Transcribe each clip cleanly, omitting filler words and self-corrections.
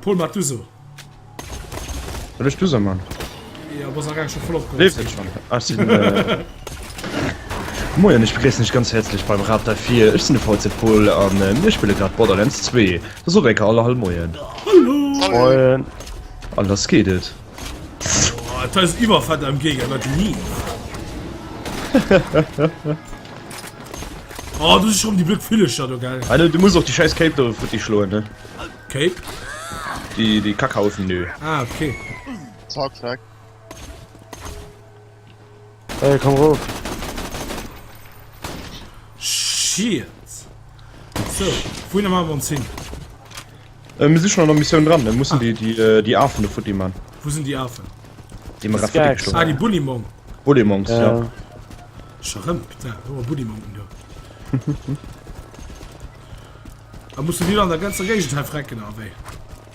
Paul, mach du so. Soll ech du so man? Ja, bass am Gang schon voll opgeholt. Leeft et schon? Ah, ech sinn, äh... Moien, ech begréissen iech ganz häerzlech beim Radar 4. Ech sinn de VZ Paul an äh, mir spille grad Borderlands 2. Da sot enker alle Hall Moien. Hallo! Moien. An lass geet et. Boah, dat ass iwwerfett MG, gell, wat nie. Oh, du si schon déi blöd Villecher do, gell. Ah, du, du muss och déi scheiß Cape do futti schloen, ne? Cape? Déi, déi Kackhaufen, nö. Ah, okay. Zack, zack. Hey, komm rof. Shit. So, wouhinner maache mer ons hin? Äh, mir si schon an der Missioun dran, mir mussen déi, déi, äh, déi Afen do futti man. Wou sinn déi Afen? Déi mer grad futti Skags. geschloen Ah, déi Bullymong. Bullymongs, ja. Ja. Scho rëm, putain, wou mer Bullymongen do? A musse mir an der ganzer Géigend hei frecken, a wéi?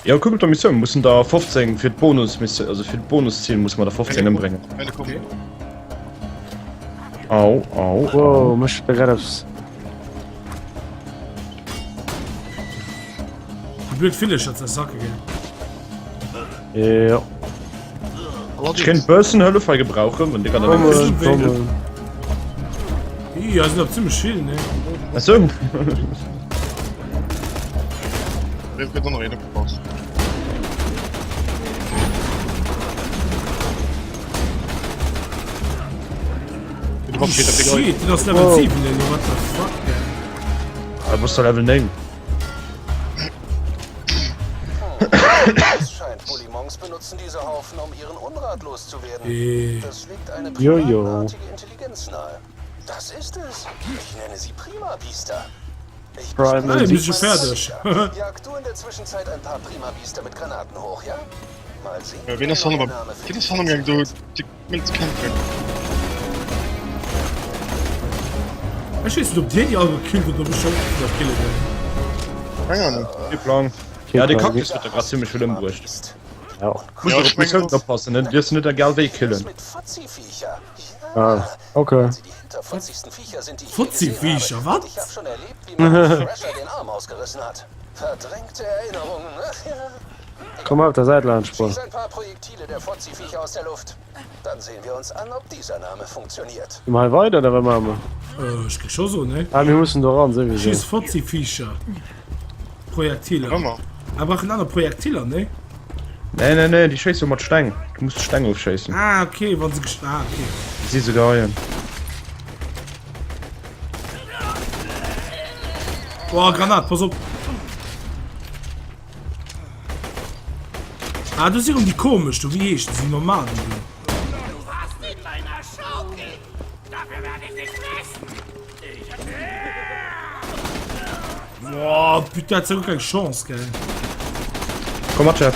Ja, kuck op der Missioun, mir mussen der 15 fir d'Bonus-Missioun, also fir d'Bonusziel musse mer der 15 ëmbréngen. Okay. Au, au, au. Wow, mech huet grad eppes. Déi blöd Villecher ze sacke gell. Jo. Ech kéint bëssen Hëllef hei gebrauchen, wann dir grad Kommen, ënnerwee sidd. kommen. Ih, hei sinn der zimmlech vill, ne? Ach sou. Shit, dat ass Level 7 elo, what the fuck, gell? Ah, du bass da Level 9. Es scheint, Bullymongs benutzen diese Haufen, um ihren Unrat loszuwerden. Eh. Das legt eine Jo, jo. primatenartige Intelligenz nahe. Das ist es. Ich nenne sie Prima-Biester. Ich Prime bespreche Hey, bist mit du meinem fertig? Kollegen. Jag du in der Zwischenzeit ein paar Prima-Biester mit Granaten hoch, ja? Mal sehen, Ja, wie wen der ass hanne neue beim Name für Wien die ass hanne am Gang do déi Milz kämpfen? Ech weess net ob dir déi all gekillt hutt oder ob ech schon nach kille ginn. Keng Ahnung. Kee Plang. Ja, de Cactus huet der grad zimmlech vill ëmbruecht. Ja. Muss Ja, och ech op d'Missioun mengen och. oppassen, ne? Du dierfs net egal wéi killen. Mit Fuzzi-Viecher. Ah, Ja. okay. Wenn sie die hinterfotzigsten Viecher sind, die ich je gesehen Fuzzi-Viecher, habe. wat? Und ich hab schon erlebt, wie man einem Thrasher den Arm ausgerissen hat. Verdrängte Erinnerungen, ach ja. Komm mal op der Säit laanscht, Paul. Schieß ein paar Projektile der Fozzi-Viecher aus der Luft. Dann sehen wir uns an, ob dieser Name funktioniert. Gi mer hei weider oder wat maache mer? Äh, ech géif scho soen, ne? Ah, mir mussen do ran, souwisou. Schieß Fozzi-Viecher. Projektiler. Ëmmer. Ah, brauchen aner Projektiler, ne? Nee, nee, nee, déi schéisse mat Steng. Du muss d'Steng ofschéissen. Ah, okay, wann se gest... Ah, okay. Déi si souguer heien. Boah, Granat, pass op. Ah, do si rëm déi komesch do, wéi heeschen se, déi Nomaden do. Boah, putain, hat guer keng Chance, gell. Komm mat, Chef.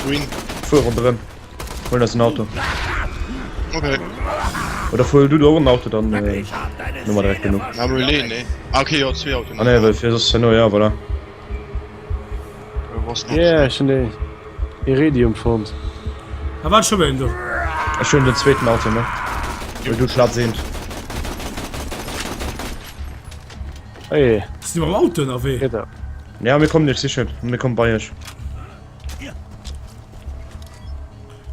Green. Fuer ronderëm. Huelen eis en Auto. Okay. Oder fuer du do och en Auto, dann äh, hu mer direkt genuch. Na, Relais, ne? Ah, okay, jo, zwee Autoen. Ah ne, well fir soss herno, ja, voilà. Yeah, ech hunn déi Iridium fonnt. A wat scho wéi do? Ech hunn den zweeten Auto, ne? Well du Platz eent. Hey. Si mam Auto ënnerwee? Geht dat? Ja, mir kommen iech sichen. Mir kommen bei iech.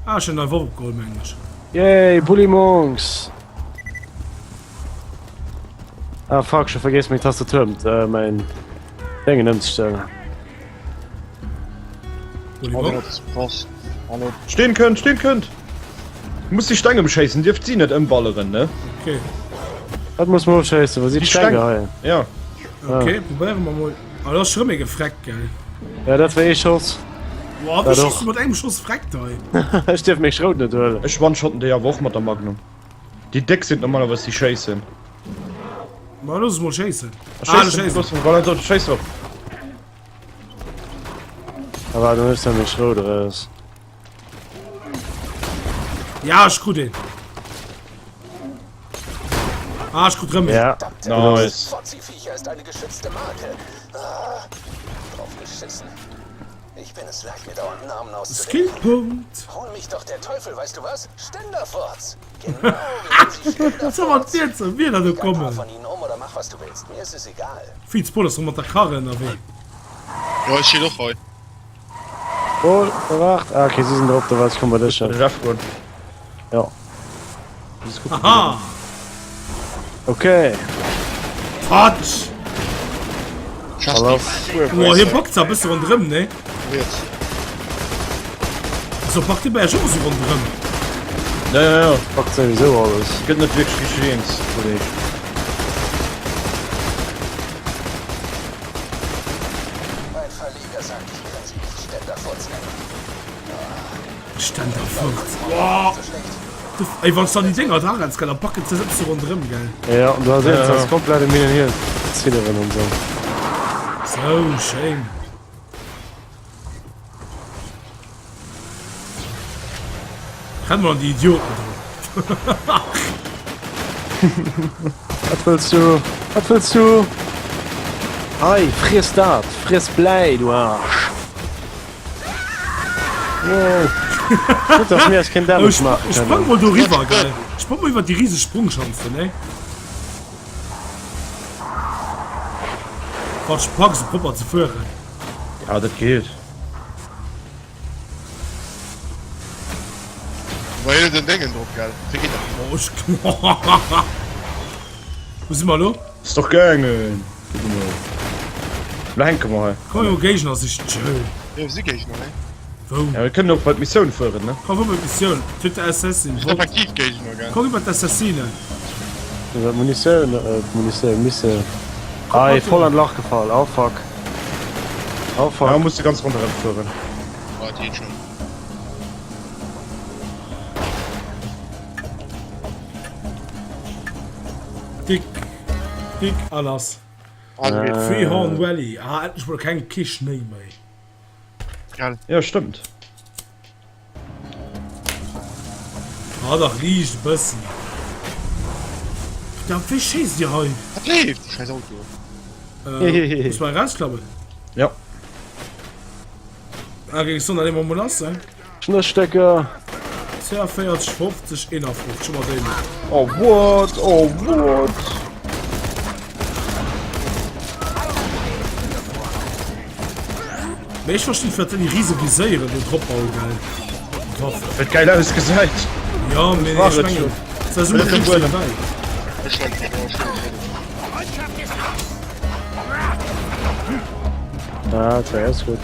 Ah, ech hunn nei Woff opgeholl, mengen ech. Yay, Bully Monks! Ah fuck, ech hu vergiess meng Tastatur ëm, äh, mäin Déngen ëmzestellen. Steen kënnt, Steen kënnt! Du muss déi Steng ëmschéissen, dierft si net ëmballeren, ne? Okay. Wat muss mer ofschéissen, wa si d'Steng geheien? Ja. Okay, probéiere mer mol. Ah, do ass scho rëm ee gefreckt, gell? Ja, dat war ee Schoss. Boah, wéi schießt du mat engem Schoss freckt hei? Ech dierf meng Schrout net huelen. Ech one-shotten déi awer och mat der Magnum. Déi déck sinn normalerweis déi schéissen. Ma looss mol schéissen. Ah, schéissen. Voilà, do, schéiss drop. Ah, warte, dann ist da meng Schrout raus. Ja, ech krut een. Ah, ech krut rëm een. Ja. Nice. Fozzi-Viecher ist eine geschützte Marke. Ah, drauf geschissen. Ich bin es leid, mir dauernd Namen auszudenken. Skillpunkt. Hol mich doch der Teufel, weißt du was? Ständerfurz! Sou mat Wierzer Wierder do kommen. Fiiz Paul ass rëm mat der Karre ënnerwee. Jo ech stinn och hei. Paul, waart. Ah ok, si sinn drop, da waart ech komm bei dech. Jeff goen. Jo. Aha! Ok. Patsch! Lass. Boah, hie packt zwar e bësse ronderëm, ne? Riets. Also packt hie bei iech och esou ronderëm? Ja, ja, ja. Packt souwisou alles. Gëtt net wierklech richteg eens, Kolleg. Mein Verleger sagt, ich kann sie nicht Ständerfurz nennen. Ständerfurz. Boah! Ey, wann s du an déi Dénger dra renns, gell, da packen se sëtze ronderëm, gell? Ja, du has Ja. ass komplett um Hin und Hier zidderen an sou. Sou schéin. Renn mol an déi Idioten do. Wat wëlls du? Wat wëlls du? Hei, friess dat! Friess Bläi, du Aarsch! Wow. Gutt, dass mir eis keen Damage maache Ech sprang kënnen. mol doriwwer, gell? Sprang mol iwwer déi riseg Sprungschanz do, ne? Wann ech pack, se propper ze fueren. Ja, dat geet. War hien den Déngen drop, gell? Wéi geet dat? Oh, ech... Wou si mer elo? Ass doch gaangen. Kucke mol. Lo hänke mer hei. Komm jo Géigner sichen, tschö. Jo, si Géigner, ne? Wou? Ja, mir kënnen och bei d'Missioun fueren, ne? Komm, wou bei d'Missioun? Töte Assassin. Sinn effektiv Géigner, gell? Komm iwwer d'Assassinen. Iwwer d'Munitioun, äh, d'Munitioun, Missioun. Ei, voll an d'Lach gefall. Oh fuck. Oh fuck. Ja, muss de ganz ronderëm fueren. Ah, et geet schon. Dick, dick a lass. Also geet. Freehorn Valley. Ah, endlech mol keng kee Schnéi méi. Gell. Ja, stëmmt. Ah, dach liicht e bëssen. Putain, wéi schéisst dir hei? Wat leeft? Scheiß Auto. Äh, muss man rausklammen? Ja. Ah, géing ech soen, da leeë mer mol lass, hein? Schnësstécker. 42, 50, 51, scho mat deenen. Oh, what? Oh, what? Mee ech verstinn firwat déi riese Viséieren do drop bauen, gell? Waffen. Well et geil ausgesäit. Jo, mee war ech et mengen, schon. se ass ëmmer Well et richteg den wäit. Ech schreiwen et och schon. Ah, dat war ganz gutt.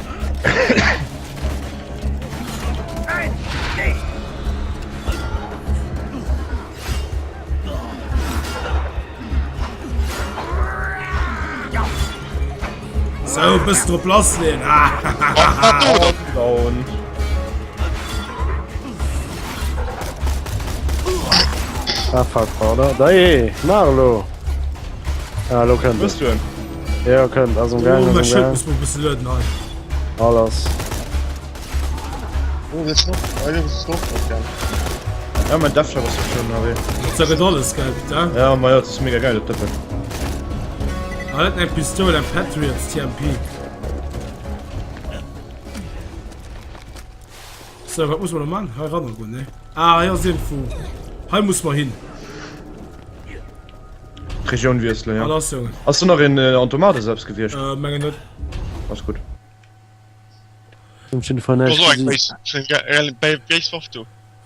Sou, bëssen drop lassleeën. Down. Ah, fuck, oder? Da, ey, Marlo! Ah, lo kënnt Wëss du en? Ja, kënnt, ass um Gang, Oh, ass mäi um Schëld Gang. muss mol e bësse lueden hei. Alles. Oh, das ist noch. Oh, das ist noch. Okay. Ja, mein Death Trap ass jo schon ënnerwee. Dat gëtt alles, gell, Peter? Ja, ma jo, dat ass mega geil, dat Dëppen. Ah, dat eng Pistoul, eng Patriot TMP. So, wat muss man noch machen? Hei ran goen, ne? Ah, hei ass irgendwo. Hei muss man hin. D'Regioun wiesselen, ja. Ah, lass, Junge. Ass do nach een äh, Automate selbst gewiescht? Äh, mengen net. Ass gutt. Wat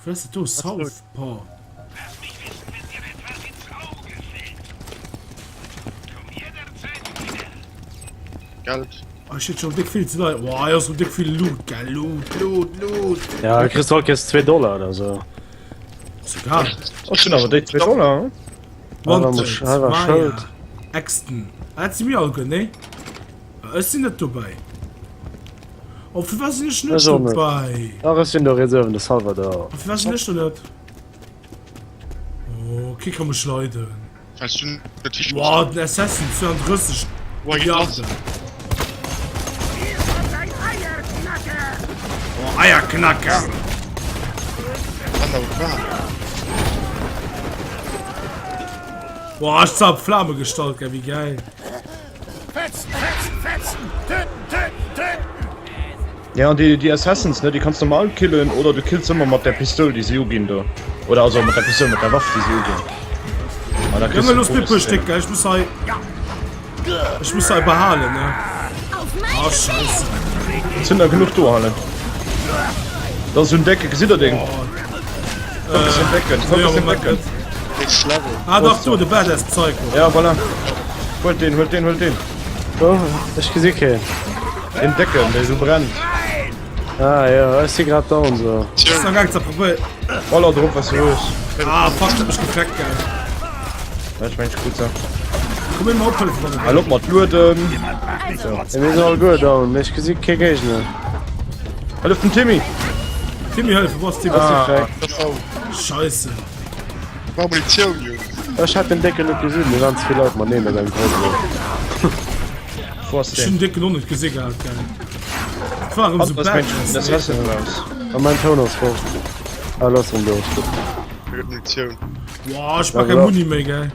ass dat do? Southpaw? Oh, ech hätt schon déck vill ze lei. Wow, hei ass déck vill Loot, gell? Loot, Loot, Loot. Ja, du kriss all Kéiers 2 Dollar oder sou. Ass egal. Ass schon awer déi 2 Dollar, hm? Wanted, Maya, Exton. Ah, dat si mir alleguer, nee? Ech sinn net dobäi. Oh, firwat sinn ech net dobäi? Ach, ech sinn do riets uewen, de Salvador. A firwat sinn ech do net? Oh, kee ka mech leiden. Wow, den Assassin 32 Milliarden. Oh, Eierknacker! Boah, ech zap Flamegestalt, gell, wéi geil. Fetzen, fetzen, fetzen! Töten, töten, töten! Ja, an déi, déi Assassins, ne, déi kanns normal killen oder du kills ëmmer mat der Pistoul, déi si uginn do. Oder also mat der Pistoul, mat der Waff, déi si uginn. An da kriss Junge, du looss mir e puer Stéck, Bonusszenen. gell? Ech muss hei. Ech muss hei behalen, ne? Ah, Scheisse. Et sinn der genuch do hannen. Da ass en Decke, gesitt der deen? Focus den Decken, focus den Decken. Next level. Ah, dach, do, de Badass Psycho. Ja, voilà. Huelt deen, huelt deen, huelt deen. Oh, ech gesi keen. Deen Decken, dee sou brennt. Ah jo, ech si grad down sou. Ech sinn am gaang ze probéieren. Baller drop was du hues. Ah fuck, dat mech gefreckt gell. Ja, ech mengen ech krut se. Komm mir mol ophëllefen wann Hal op mat lueden. Ja, mir sinn all guer down, mee ech gesi kee Géigner. Hëllef dem Timmy! Timmy hëllefen, wou ass Timmy? Ah. Scheisse. Brauch Munitioun, Jungs. Ech hat den Décken net gesinn, mir waren ze vill Leit mateneen an engem Raum. Wo ass Ech hunn deen? den Décken och net gesi gehat, gell. Et war erëm sou Ass bad. mein Assassin raus. A mein Toun ass fort. Ah, lass en do, ass gutt. Mir gëtt Munitioun. Boah, ech brauch keng Muni méi, gell.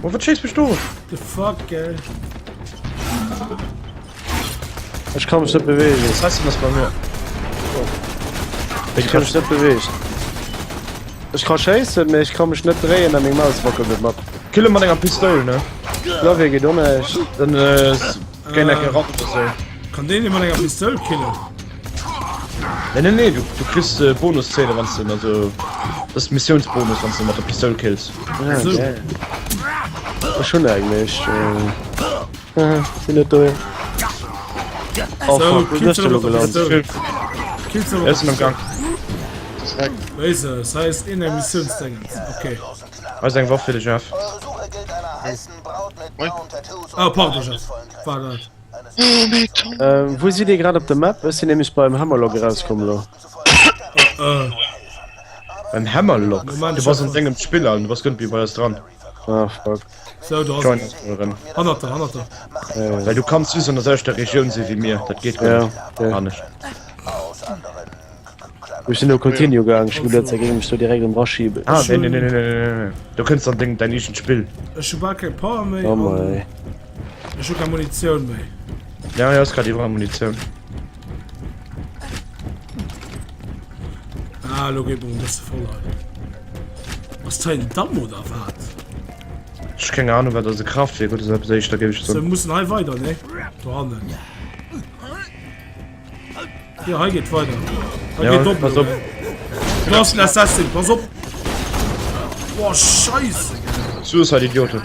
Oh, wat schéisst mech do? The fuck, gell. Ech kann mech net bewegen. Assassin ass bei mir. Ech kann mech net bewegen. Ech ka schéissen, mee ech ka mech net dréien a meng Maus wackelt net mat. Kill e mat enger Pistoul, ne? Clavier geet och näischt. Dann äh, géint eng Ratt oder sou. Kann deen ee mat enger Pistoul killen? Nee, nee, nee, du, du kriss äh, Bonuszähne, wann du, also, das ist Missionsbonus, wann du mat der Pistoul kills. Ah, So. geil. Ech hunn eng, mee ech äh, sinn net do. Oh So, fuck, wou sinn kills ech du denn elo mat der gelant? Pistoul? Kills du Er mat ist am Gang. Weise, das heißt in der Missionsdingens. Okay. Hei ass eng Waff fir de Jeff. Ah, pardon, Jeff. War dat. Ähm, wou sidd dir grad op der Map? Ech sinn nämlech beim Hammerlock erauskomm elo. Äh, Beim Hammerlock? Moment, Du bass an dengem Spill an du bass guer net méi bei eis dran. Ah, fuck. so, du Join hast. eis mol erëm. Hannert der, hannert der. Well du kanns just an der selwechter Regioun si wéi mir. Dat geet guer Ja, net okay. anescht. Ech sinn no Continue gaang, ech hunn geduet se géinge mech do direkt erëm raschiben. Ah, nee, nee, nee, nee, nee, nee, nee. Du kënns an deng, däin eegent Spill. Ech hu bal keng Power méi Oh an mei. ech hu keng Munitioun méi. Ja, ja, ass grad iwwerall Munitioun. Ah, elo geet mer e bësse voll hei. Ass dat hei en Damm oder wat? Ech keng Ahnung, wat ass e Kraftwierk oder sou eppes éischter, géif ech So, soen. mir mussen hei weider, ne? Dohannen. Jo, hei geet weider. Hei Ja, geet op. pass op. Du hast den Assassin, pass op. Boah, Scheiße. Suicide Idioten.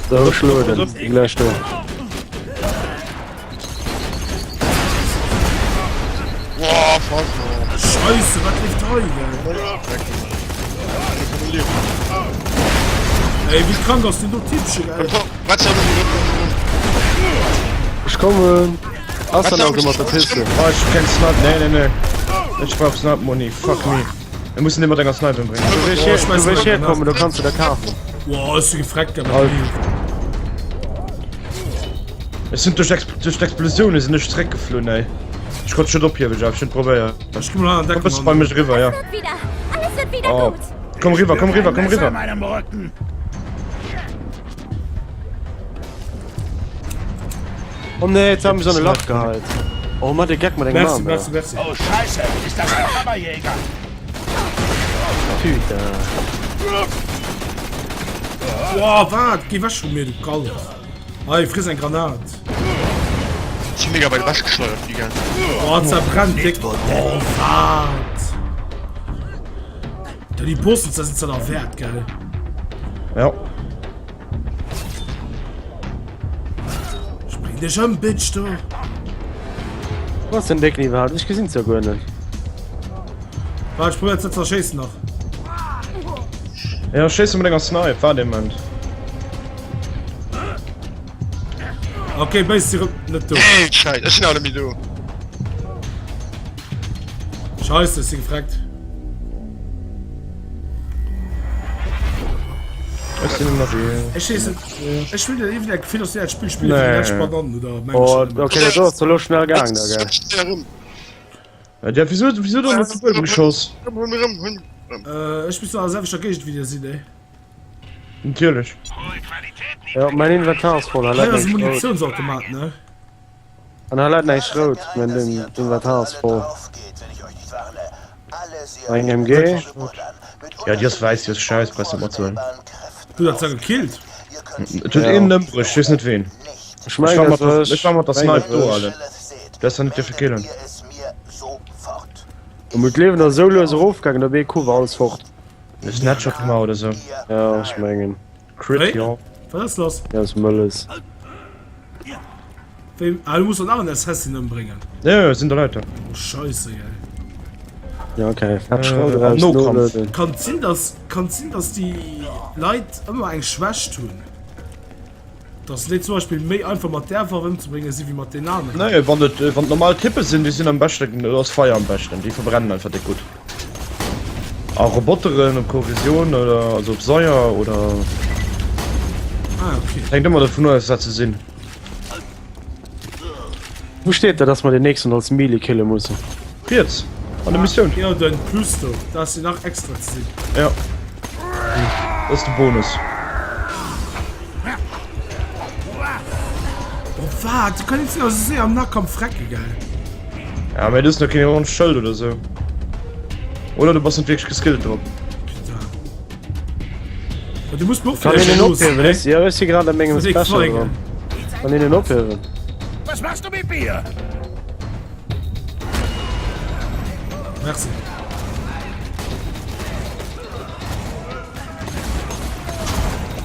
So, ech lueden. Sinn gläich do. Boah, fuck, man. Scheiße, wat leeft hei, gell? Ey, wéi krank ass den do Typchen, gell? Wat Ech kommen. Ass dann also mat der Piste. Oh, ech hu keng Snipe. Nee, nee, nee. Ech brauch Snipe Muni. Fuck me. Mir mussen dee mat enger Snipe ëmbréngen. Du wéi ech du wéi ech hierkommen, do kanns du der kafen. Boah, ech si gefreckt, gell? Ech sinn duerch d'Ex duerch d'Explosioune sinn ech zeréckgeflunn, ey. Ech konnt dech net ophiewen, Jeff. Ech hunn et probéiert. Ech gi mol hei an Komm Deckung bësse bei an. mech eriwwer, ja. Oh. Komm riwwer, komm riwwer, komm riwwer. Oh nee, jetzt haben se an e Lach geheit. Oh mat de Geck mat engem Merci, Arm. merci, merci. Oh Scheiße, ist das ein Hammerjäger? Putain. Boah, wat? Geh weg vun mir, du Kalf. Hei, friss eng Granat. Sinn mega weit ewech geschleudert gi, gell? Boah, zerbrennt dick. Oh, wat? Da die Bossen, das sind dann auch wert, gell? Ja. Ich bring dich um, Bitch, du. Wo ass den Décken iwwerhaapt? Ech gesinn se jo guer net. Warte, ich probier jetzt zu zerschießen noch. Ja, schéiss mat enger Snipe. Waart ee Moment. Okay, béis si net do. Hey, Scheiß, ech sinn awer net méi do. Scheiße, ech si gefreckt. Ech sinn ënnerwee. Ech weess net, ech hunn iergendwéi dat Gefill, dass mir dat Spill spille wéi Nee. déi lescht Banannen oder Oh, Menschen. okay, dat do ass elo schnell gaang da, gell. Ja, wieso, wieso dann op de Buedem geschoss? Komm, hol mech erëm, hol mech erëm. Äh, ech muss an der selwechter Géigend wéi dir sinn, ey. Natierlech. Ja, mäin Inventar ass voll, hei Hei läit ass e näischt rout. Munitionsautomat, ne? An hei läit näischt rout, mä den Inventar ass voll. Eng MG. Ja, déi ass wäiss, déi ass scheiss, brauchs net matzehuelen. Du huet se gekillt? Et huet een ëmbruecht, ech weess net ween. Ech mengen dat war ech. Ech war mat der Snipe do, Alter. Du häss der net dierfe killen. An d'Liewen ass esou lues erofgaangen, op ee Coup war alles fort. E Snapshot gemaach oder sou. Ja, ech mengen. Crit, jo. Wat ass lass? Ja, ass Mëlles. Wéi? Ah, du muss dann nach en Assassin ëmbréngen. Ja, ja, sinn der Leit da. Oh, Scheisse, gell. Ja, okay. Fett Äh, Schrauw am raus, Nokampf. nolueden. Kann sinn, dass, kann sinn, dass déi Leit ëmmer eng Schwächt hunn. Dass déi zum Beispill méi einfach mat där Waff ëmzebrénge si wéi mat den aneren. Nee, wann et, wann et normal Typpe sinn, déi sinn am beschten, do ass Feier am beschten, déi verbrennen einfach déck gutt. A Roboteren op Korrosion oder also op Saier oder. Ah, okay. Hänkt ëmmer dovun of, wat se sinn. Wou steet dat, dass mer den nächsten als Melee kille mussen? Riets an der Missioun. Jo, den Plus do, da ass jo nach extra ze sinn. Ja. Dat ass de Bonus. Oh wat, du kann jetzt net esou séier am Nahkampf frecke, gell? Ja, mä du hues nach keen orange Schëld oder sou. Oder du bass net wierklech geskillt drop. Putain. Du muss mir och Kann een vielleicht en loossen, ophiewen? ne? Ech, ja, ech si grad an mengem Muss ik Special folgen. dran. Kann een en ophiewen? Was machst du mit mir? Merci.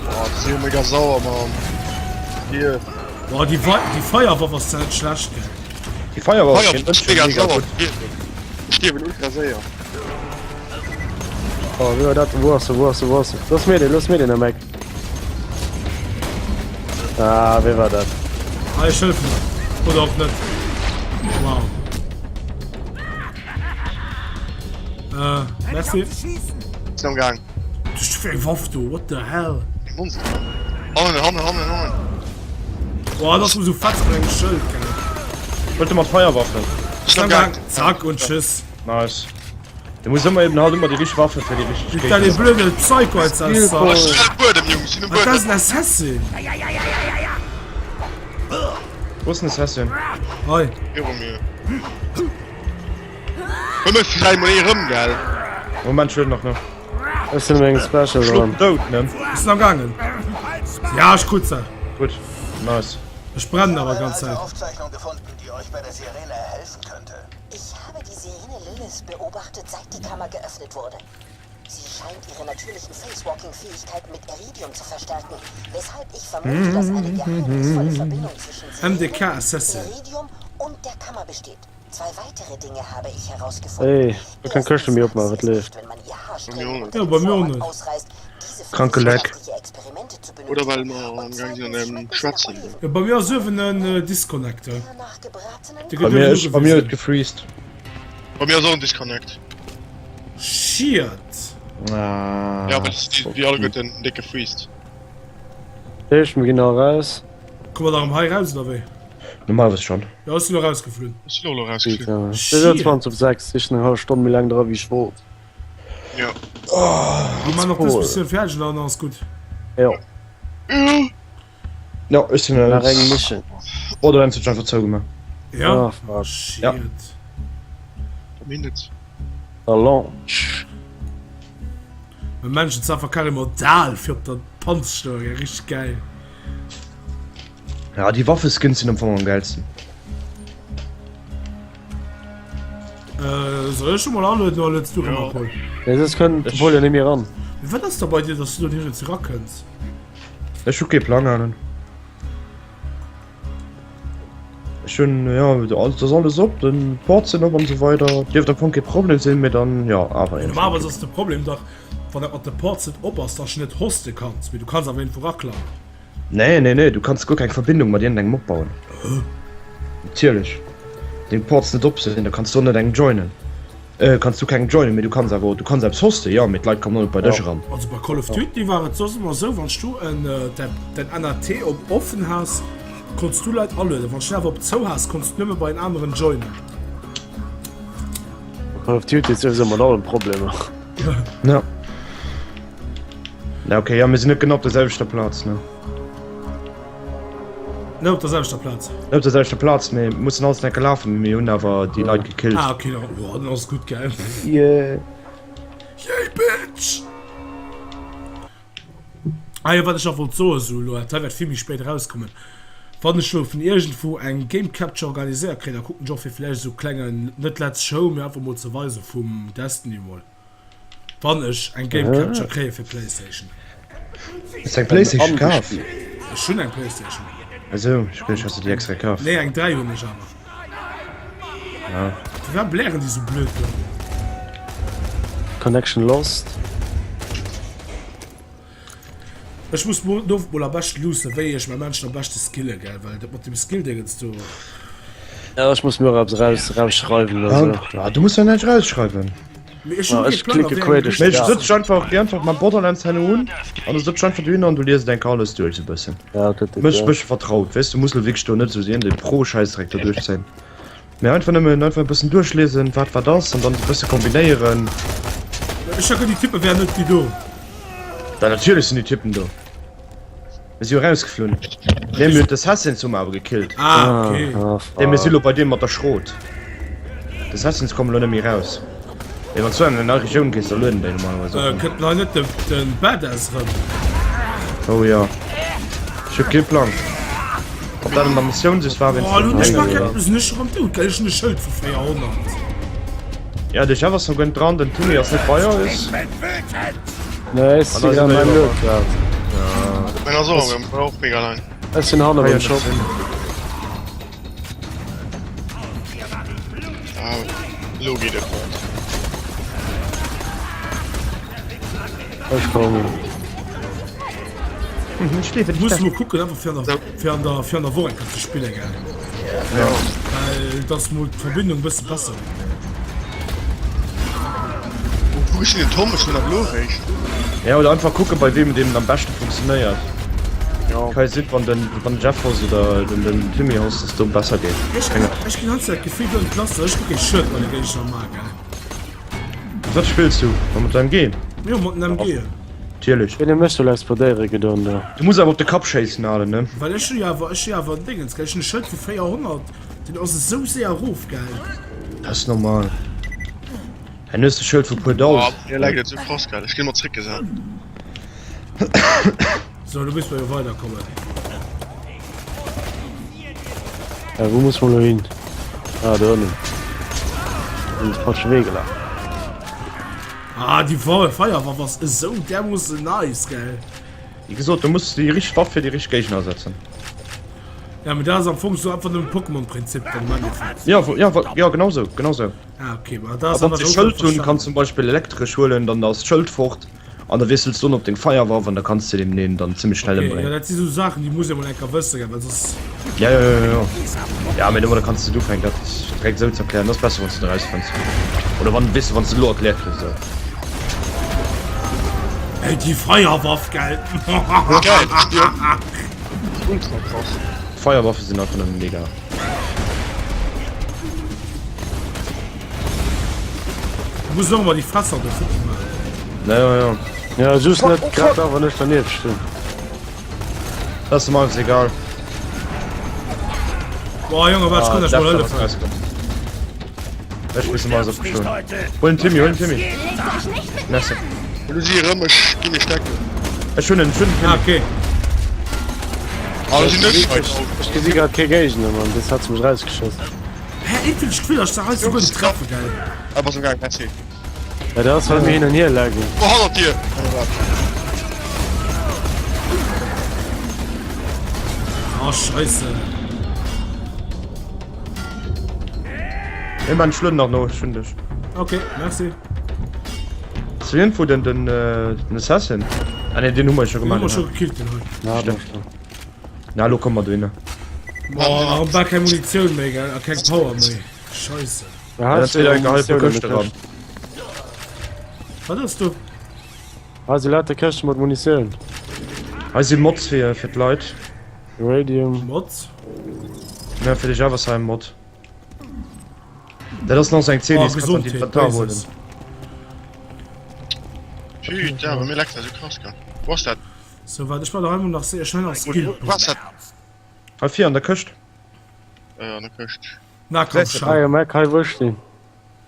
Boah, das ist mega sauer, Mann. Hier. Boah, die, Wa die Feierwaff ass net schlecht, gell? Déi Feierwaff ass Feier fir ist mega mega sauer. gutt. Hier. Ich sterbe ultra sehr. Oh, wéi war dat? Wou ass e? Wou ass e? Wou ass e? Looss mir den, looss mir den, Mike. Ah, wéi war dat? Ah, ech hëllefen der. Oder och net. Wow. Äh, merci. Ist am Gang. Du hast fir eng Waff do, what the hell? Monster. Hannen, hannen, hannen, hannen. Boah, das muss so fetz an engem Schëld, gell. Wollt mat Feierwaffen. Ist am Gang. Zack und tschüss. Nice. Du muss ëmmer eben halt ëmmer déi richteg Waffe fir déi richteg Putain, dee Géigner. blöde Psycho als Skill das. Ech sinn am Buedem, Jungs, sinn um Dat ass Buedem. en Assassin. Wo ass den Assassin? Hei. Viru mir. Hol mech vläicht mol ee rëm, gell? Moment, ech lueden nach no. Ech sinn an mengem Special Schlot dran. den dout, ne? Ech sinn am gaangen. Ja, ech krut se. Gutt, nice. Ech brennen awer Eine ganz alte Zäit. Aufzeichnung gefunden, die euch bei der Sirene helfen könnte. Ich habe die Sirene Lilith beobachtet, seit die Kammer geöffnet wurde. Sie scheint ihre natürlichen Facewalking-Fähigkeiten mit Eridium zu verstärken, weshalb ich vermute, dass eine geheimnisvolle Verbindung zwischen Sirene, MDK Assassin. Eridium und der Kammer besteht. Zwei weitere Dinge habe ich herausgefunden. Ey, do kann Këschte méi opmaachen, et leeft. Wenn man ihr Haarsträhnen unter Ja, dem bei mir auch Vorhang net. ausreißt, diese für Kranke Leck. wissenschaftliche Experimente zu Oder benutzen. well mer am Und Gang sinn an zweitens engem schmecken sie nach Schwätzen. Oliven. Ja, bei mir ass uewen en Disconnect. Nach gebratenen Dee Bei gëtt mir, uewen ech, bei mir huet ugewisen. gefreezed. Bei mir ass och en Disconnect. Shit. Ah, Ja, aber das, die, die alleguerten déck gefreezed. Heescht, mir ginn all raus. Komme mer da erëm hei raus, oder wéi? Normalerweis schon. Ja, ech sinn elo rausgeflunn. Ech sinn och elo rausgeflunn. Putain. Et ass 20 op 6, ech sinn eng hallef Stonn méi laang dra wéi ech wollt. Ja. Mir man nach dës Missioun fäerdeg an dann ass gutt. Jo. Ja, ech sinn Nach eng Mission. Borderlands huet einfach zougemaach. Ja? Ah, fuck. Shit. Ja. Mir net. Da launch. Mä Menschen ze einfach carrément dal fir op der Panz stoen, gell? Richteg geil. Ja, déi Waffeskins sinn am Fong am geilsten. Äh, soll ech schon mal alueden oder lueds du rëm a Paul? Nee, soss kënnt de Paul jo net méi eran. Mee wat ass da bei dir, dass du do nirgends erakënns? Ech hu kee Plang, Alan. Ech hunn, jo, dat ass alles op, den Ports sinn op an esou weider. Dierft am Fong kee Problem sinn, mee dann, jo, awer Mee normalerweis ass de Problem dach, wann dat mat de Ports net op ass, dass du net hoste kanns, mee du kanns awer iergendwou eraklammen. Nee, nee, nee, du kanns guer keng Verbindung mat iergendengem opbauen. Natierlech. Deng Ports net op sinn, da kanns du och net engem joinen. Äh, kanns du kengem joinen, mee du kanns awer, du kanns eppes hosten, jo, mee d'Leit kommen och net bei dech eran. Also bei Call of Duty war et soss ëmmer esou, wann s du en däin NAT op offen has, konns du Leit alueden, wann s du en awer op zou has, konns du nëmme bei en aneren joinen. Call of Duty huet souwisou mat allem Problemer. Ja. Ja, okay, ja, mir sinn net genau op der selwechter Plaz, ne? Net op der selwechter Plaz. Net op der selwechter Plaz, mee mussen alles enke lafen, mee mir hunn awer déi Leit gekillt. Ah okay, dann, boah, dann ass et gutt, gell? Yeah. Yay, bitch! Ah jo, wat ech nach wollt soen, sou elo, dat hei wäert vill méi spéit erauskommen, wann ech elo vun iergendwou eng Game Capture organiséiert kréien, da kucken ech och fir vläicht esou klengen, net Let's Show, mee einfach mol ze weisen vum Destiny mol, wann ech eng Game Capture kréie fir Playstation. Hues de eng Playstation kaf? Ech hunn eng Playstation. Esou, ech geduecht, häss de déi extra kaf. Nee, eng 3 hunn ech awer. Ja. Firwat blären déi sou blöd do? Connection lost. Ech muss mol den Owend mol am beschten luussen wéi ech mäi Menschen am beschten skillen gell, well dat mat dem Skill-Dingens do. Ja ech muss mir och eppes raus rausschreiwen oder sou. Ah, du muss jo näischt rausschreiwen. Mee ech hunn Ech kee Plang a klicke wéi quer eng duerch Mee d'Gaass. sëtz dech einfach, géi einfach mam Borderlands herno un an da sëtz dech einfach dohinner an du lies et enker alles duerch sou bëssen. Ja dat Méch dech bëssche vertraut, weess du muss lo wierklech do net sou sinn, de Pro-Schäissdreck do duerchzéien. Mee einfach nëmmen einfach e bëssen duerchliesen, wat wat ass an dann e bësse kombinéieren. Ech denken déi Typen wären net déi do. Da natierlech sinn déi Typen do. Mir si jo erausgeflunn. Nee, mir hunn d'Assassins hu mer awer gekillt. Ah, okay. Nee, mir si lo bei deem mat der Schrot. D'Assassins kommen lo net méi eraus. Mee wann s du an eng nei Regioun gees, da lueden déi normalerweis och. Kënnt hei net de Badass erëm? Oh jo. Ech hu kee Plang. Ob dat an der Missioun soss war, Oh, lo hunn ech mar keng, sinn ech erëm dout, gell? Ech hunn e Schëld vu 400. Ja, de Jeff ass noch gënnt dran, den Timmy ass net bei eis. Nee, ech si grad an meinem Loot grad. Mein ass och, och mega laang. Ech sinn hanne beim Shop. Lo geet et fort. Ech kommen. Muss mol kucken einfach fir an der fir an der fir an der Woch eng Kéier ze spillen gell. Ja. Well dass mol d'Verbindung bësse besser. Wou ass den Tom? Ech hunn nach elo eréischt. Ja, oder einfach kucken bei wem dem am beschten funktionéiert. Ja. Kann sinn wann den wann den Jeff host oder den den Timmy host dass do besser geet. Ech Keng ech ginn ganz dat Gefill do Klasse ech kucke Shirt bei de Géigner ma gell. Wat spills du? Mat mat MG? Jo mat den MG. Natierlech. Wéi den mech soll explodéiere gedoen do. Du muss awer op de Kapp schéissen alen ne? Well ech hu jo awer ech hu jo awer en Dingens gell ech hunn e Schëld vu 400 den ass esou séier erof gell. Dat ass normal. Hen hues de Schëld vu puer Oh, dausend. mir leckt et sou krass gell. Ech ginn mol zréck gesat. So lo misst mer jo weider kommen. Ja, wou muss mer lo hin? Ah, do ënnen. Sinn de falsche Wee gelaf. Ah déi Feierwaff ass esou därmoossen nice gell. Wéi gesot, du muss déi richteg Waff fir déi richteg Géigner asetzen. Ja mee dat ass am Fong sou einfach nëmmen Pokémon-Prinzip am Endeffekt. Ja, ja, ja genau sou, genau sou. Ah okay, ma dat ass A wann awer se sou Schëld hunn, verstanen. kanns zum Beispill elektresch huelen, dann ass d'Schëld fort an da wiessels du dann op deng Feierwaff an da kanns de deen dann zimmlech schnell Okay, ja ëmbréngen. dat si sou Saachen déi muss ee mol eng Kéier wëssen, gell, well soss. Ja, ja, ja, ja. Ja, mee domadder kanns de net ufänken, dat direkt esou ze erklären. Dat ass besser, wann s de et erausfënns. Oder wann, weess de, wann s de et elo erkläert kriss, esou. Ey, déi Feierwaff, gell? Geil, ja. Ultra krass. Feierwaffe sinn einfach nëmme mega. Du muss och emmer déi Fässer do futti maachen. Ja, ja, ja. Ja, just net grad da, wann ech dernieft stinn. Dat ass mer egal. Boah, Junge, warte, ich kann euch mal helfen. Ech muss mal so schon. Hol den Timmy, hol den Timmy. Merci. Lu si erëm, ech ginn mech decken. Ech hunn en, ech hunn den Ah, Timmy. okay. Ah, si net schei. Ech gesi grad kee Géigner, Mann, dës hat se mech rausgeschoss. Hä, irgendwie hab ich d'Gefill, dass ich da hei souguer net treffe, gell? Ah, bass am Gaang, merci. Ja, dat ass well mir hin an hier laggen. Oh, hannert dir! Oh, scheisse. Hey Mann, ech lueden nach no, ech hunn dech. Okay, merci. Ass do iergendwou den, den, den Assassin? Ah ne, den hu mer jo scho Den hu gemaach. mer scho gekillt, den hei. Na, Stimmt. Na, lo komme mer dohinner. Boah, bal keng Munitioun méi, gell? A keng Power méi. Scheisse. Da Ja, dat wier eng geheime Këscht eran. Wat ass do? Hei si lauter Këschte mat Munitioun. Hei si Mods fir, fir d'Leit. Radium. Mods? Ja, fir de Java-Sign Mod. Dat ass nach sou eng CD, Oh, déi kanns du an Gesondheet, d'Inventar huelen. Basis. Putain, bei mir leckt dat sou krass, gell. Wou ass dat? So, waart, ech war nach einmal nach se- schnell nach Skill. Wou ass dat? Hei vir an der Këscht. Äh, an der Këscht. Nahkampfschaden. Hei, Mac, hei wou ech stinn.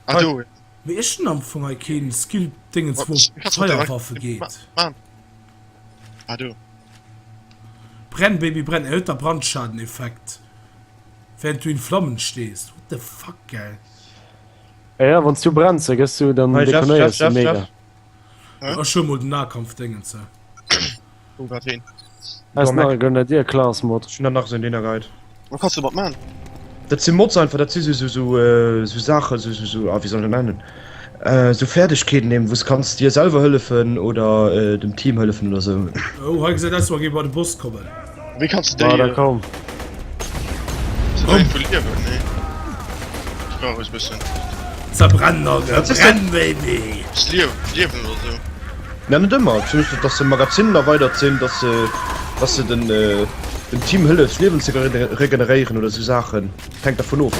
Ah, do. Mee ech hunn am Fong hei keen Skill-Dingens wou op Feierwaffe geet. Ah, do. Brenn Baby brenn, erhöhter Brandschadeneffekt während du in Flammen stehst. What the fuck, gell? Ja, ja, wanns du brenns, da gëss du, dann Hei, Jeff, dekonéiers Jeff, du Jeff, mega. Jeff. Ech huel mol den Nahkampf-Dingens. Oh, wat een. Hei ass nach e Grenadier Class Mod. Ech hunn der nach esou een Deen ergeit. Wat kanns du domat man? Dat si Mods einfach, dat si sou sou sou Saachen, sou sou sou, ah wéi soll ech dat nennen, sou Fäerdegkeeten eben, wou s kanns dir selwer hëllefen oder dem Team hëllefen oder sou. Oh, hei gesäit aus wéi wa géif bei de Boss kommen. Wéi kanns du Ah, déi da komm. Kanns du déi verliewen? Nee. Ech brauch eis bëssen. Zerbrenn, Alter, Wat is brenn, Baby! Liewen, liewen oder sou. Ja, net ëmmer. Zum Beispill, dass se Magazinen erweidert sinn, dass se, dass se den, dem Team hëllefs, Liewen ze regeneréieren oder sou Saachen. Et hänkt dervun of.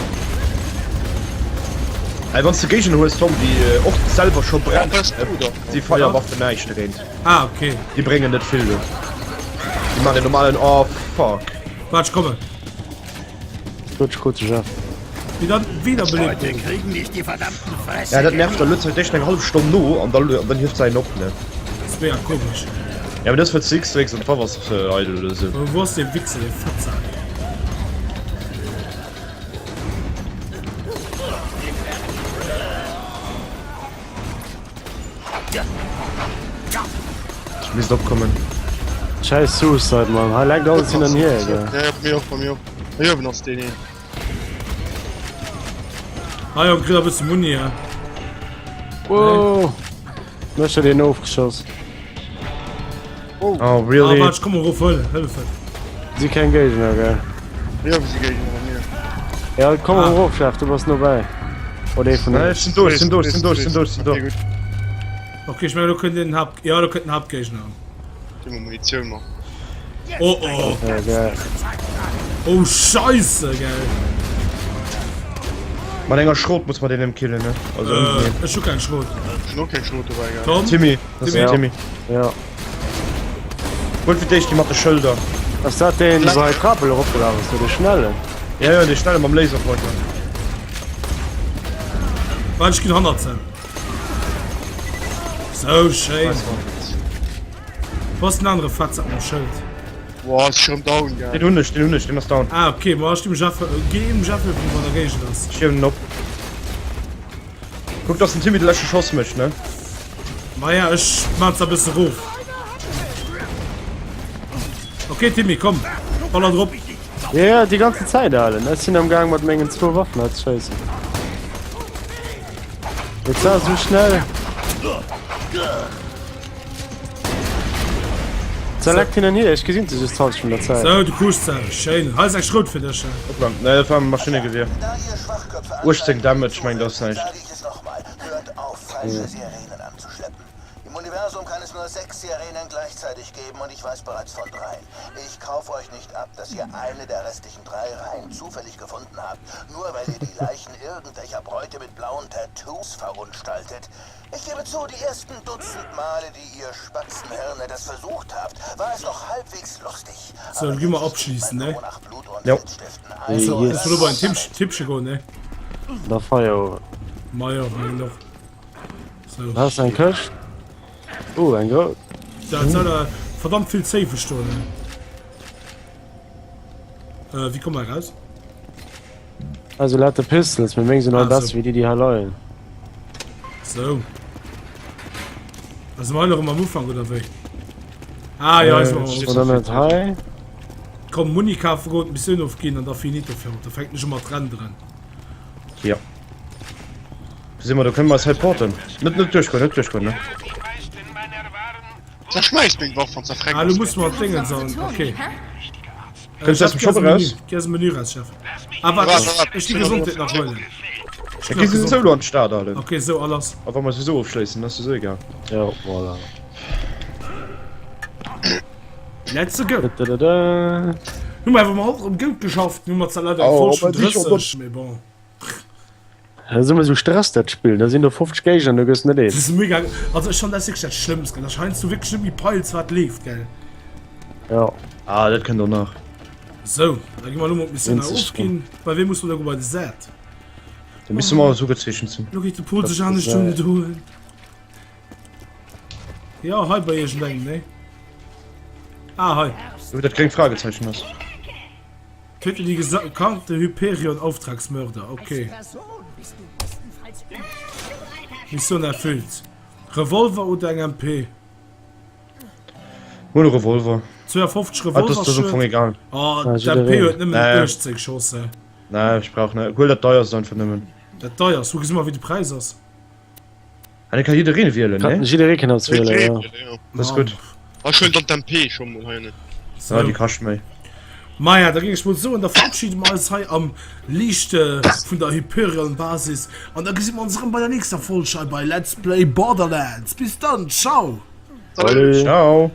Ey, wann s de Géigner hues, Tom, déi och selwer scho brennen, si Feierwaffen näischt dogéint. Ah, okay. Déi bréngen net vill do. Déi maachen en normalen, oh fuck. Waart, ech kommen. Gutt, krut de Jeff. Wéi dann wiederbelebt Heute gouf. kriegen dich die verdammten Fresse. Ja, dat nervt, da luet se d'éischt eng hallef Stonn no an dann, dann hieft se een op, ne? Dat ass mega komesch. Ja, mee dat ass well s de X drécks an d'Waff ass eidel oder sou. Wou ass dee Wichser, dee Fettsak? Ech misst opkommen. Scheiß Suicide, Mann. Hei lenkt alles hin an hier, gell. Ja, ja, bei mir och, bei mir och. Hei uewen ass deen een. Ah jo, kritt e bësse Muni, ja. Wow. Mech huet een ofgeschoss. Oh, Ah, really? waart, ech komme erof huelen, hëllefen. Si keng Géigner, gell. Hei uewe si Géigner bei mir. Ja, komm Ah. erof, Chef, du bass nobäi. Oder ee vun Nein, eis. ech sinn do, ech sinn do, ech sinn do, ech sinn do, ech sinn do. Okay, gutt. Okay, ech mengen, do kënnt den Haupt, ja, do kënnt den Hauptgéigner. Gib mir Munition mal. Oh oh. Ja, geil. Oh Scheiße, geil. Mat enger Schrot muss man den em killen, ne? Also äh, ech hu keng Schrot. Ech hun och keng Schrot dobäi, gell? Tom? Timmy, das ist Ja. Timmy. Ja. Huel fir d'éischt déi mat de Schëlder. Ass dat deen wou hei d'Trapel eropgelaf ass, dee schnellen? Ja, ja, dee schnelle mam Laserpointer. Waart, ech ginn hannert se. Sou schéin. Wou ass den anere Fettsack mam Schëld? Boah, ass schon down, gell? Den hunn ech, den hunn ech, den ass down. Ah, okay, ma ech gi mech Jeff, gi dem Jeff hëllefen, wann der Géigend ass. Ech hiewen en op. Kuck, dass den Timmy de leschte Schoss mécht, ne? Maja, ech maan se e bësse rof. Okay, Timmy, komm, baller drop. Ja, ja, déi ganze Zäit, Alen. Ech sinn am Gaang mat mengen zwou Waffen hei ze schéissen. Et war sou schnell. Select hin an hier, ech gesinn se just d'Halschent vun der Zäit. Sou, du kuschs se. Schéin. Hei ass eng Schrout fir dech. Hoppla, nee, dat war Maschinnegewier. 18 Damage, ech mengen dat ass näischt. Im Universum kann es nur sechs Sirenen gleichzeitig geben und ich weiß bereits von dreien. Ich kaufe euch nicht ab, dass ihr eine der restlichen drei Reihen zufällig gefunden habt, nur weil ihr die Leichen irgendwelcher Bräute mit blauen Tattoos verunstaltet. Ich gebe zu, die ersten Dutzend Male, die ihr Spatzenhirne das versucht habt, war es noch halbwegs lustig. So, dann gehen wir abschließen, ne? Ja. So, Yes. yes. bei den Tippsche goen, ne? Da Feierowend. Majo, mengen och. So. Da ass eng Këscht. Oh, eng grouss. Da soll er verdammt vill Safe stoen. Äh, wie kommen wir raus? Also lauter Pistols, mee meng sinn all Ah, besser so. wéi déi, déi hei leien. So. Also wir noch am Anfang oder wéi? Ah ja, äh, äh, oder net hei? Komm, Muni kaufen goen, Missioun ofginn an da finito fir haut. Da fänkt ech u mat renderen. Ja. Si mer, do kënne mer eis hei porten. Net net duerchgoen, net duerchgoen, ne? Zerschmeiss meng Waff an zerfreck Ah, lo muss mer d'Déngen sagen. Okay. Kënns du aus dem Shop eraus? Geh aus dem Menü raus, Chef. Ah, warte, Warte, ech die Gesundheet nach huelen. Da gi se sou lo an d'Stad allen. Okay, sou, alles. A wa mer se sou ofschléissen, ass souwisou egal. Ja, voilà. Let's go. Da, da, da. Hu mer awer mol alt erëm goud geschafft. Hu mer zwar leider eng Oh, Folg vun aber sicher, 30, mee bon. Dat ass ëmmer sou Stress dat Spill, da sinn do 50 Géigner an du gëss net Dat eens. ass mega, also ech fannen dat ass wierklech dat Schlëmmst, gell, dass heiansdo wierklech net méi peils wat leeft, gell. Jo. Ah, dat kënnt och nach. Sou, da gi mer elo mol d'Missioun hei ofginn. Bei wem muss mer da goen? Bei de Zed? Da misste mer alles ugezeechent sinn. Lo geet de Pol sech anescht undoen. Jo, hei bei iergendengem, nee? Ah, hei. Wou dat gréngt Fragezeichen ass. Töte die gesamte Hyperion Auftragsmörder. Okay. Mission erfüllt. Revolver oder eng MP? Hol e Revolver. 52 Ah, das, das ist am Fong Revolver. egal. Oh, Ah, d'MP huet nëmmen Nee. 18 Schoss. hä? Nee, ich brauch net. Huel dat deierst einfach nëmmen. Dat deierst. Wo gesi mer wéi de Präis ass? Ah, den kann jiddereen wielen, Kann ne? jidderee kann eis wielen, ja. Das ist gut. Ah, ech huelen dann d'MP scho mol hei ënnen. So. Ja, déi kascht méi. Maja, da géing ech mol soen, da verabschiede mer eis hei am Liichte vun der Hyperion Basis an da gesi mer ons erëm bei der nächster Folg hei bei Let's Play Borderlands. Bis dann, ciao! Salut! Ciao!